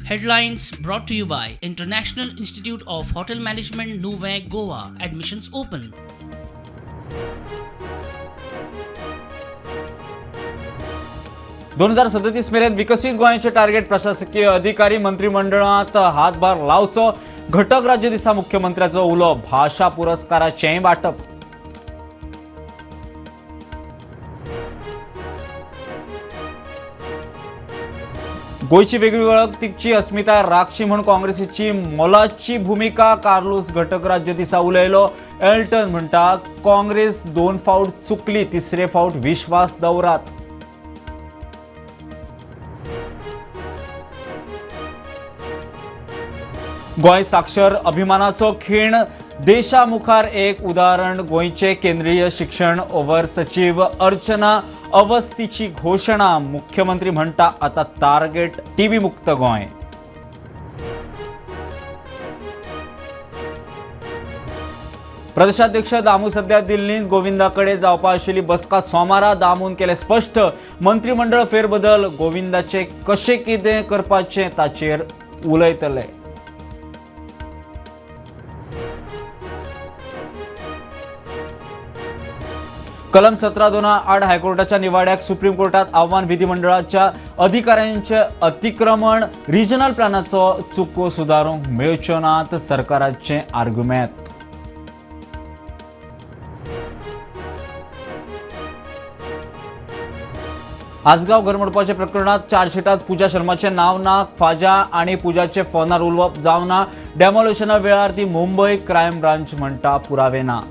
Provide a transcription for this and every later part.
Headlines brought to you by International Institute of Hotel Management, Nuvem, Goa. Admissions open. 2037 मेरेन विकसीत गोंयचें target प्रशासकीय अधिकारी मंत्रिमंडळांत हातभार लावचो. घटक राज्य दिसा मुख्यमंत्र्याचो उलो. भाशा पुरस्काराचेंय वांटप. गोंयची वेगळी वळख, तिची अस्मिताय राखची म्हूण काँग्रेसीची मोलाची भुमिका. कार्लूस घटक राज्य दिसा उलयलो. एल्टन म्हणटा, काँग्रेस 2 फावट चुकली, तिसरे फावट विश्वास दवरात. गोंय साक्षर अभिमानाचो खीण, देशा मुखार एक उदाहरण. गोंयचे केंद्रीय शिक्षण ओवर सचिव अर्चना अवस्थीची घोशणा. मुख्यमंत्री म्हणटा, आता टार्गेट टीबी मुक्त गोंय. प्रदेशाध्यक्ष दामू सध्या दिल्लींत. गोविंदा कडेन जावपा आशिल्ली बसका सोमारा. दामून केलें स्पश्ट, मंत्रिमंडळ फेरबदल गोविंदाचे कशें कितें करपाचें ताचेर उलयतले. कलम 17(2) आड हायकोर्टाच्या निवाड्याक सुप्रीम कोर्टात आव्हान. विधिमंडळाच्या अधिकाऱ्यांचे अतिक्रमण, रिजनल प्लॅनाचो चुको सुदारूंक मेळच्यो नात, सरकाराचें आर्ग्युमेंत. आसगांव घर मोडपाच्या प्रकरणात चार्जशीटात पूजा शर्माचें नांव ना. फाजा आनी पूजाचे फोनार उलोवप जावना. डेमोलिशना वेळार ती मुंबय. क्रायम ब्रांच म्हणटा पुरावे ना.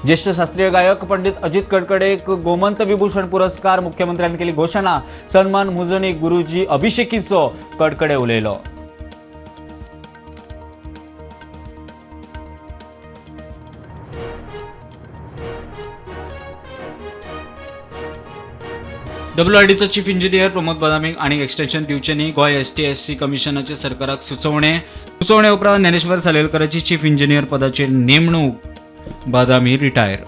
ज्येष्ठ शास्त्रीय गायक पंडित अजित कडकडेक गोमंत विभूषण पुरस्कार. मुख्यमंत्र्यांनी केली घोषणा. सन्मान मुजणी गुरुजी अभिषेकीचो. कडकडे उलयलो. डब्ल्यूआरडीचो चीफ इंजिनियर प्रमोद बदामीक आनी एक्सटेन्शन दिवचें न्ही. गोंय एसटी एससी कमिशनाचे सरकाराक सुचोवणे. सुचोवणे उपरांत ज्ञानेश्वर सालेलकराची चीफ इंजिनियर पदाचेर नेमणूक. बदामी रिटायर.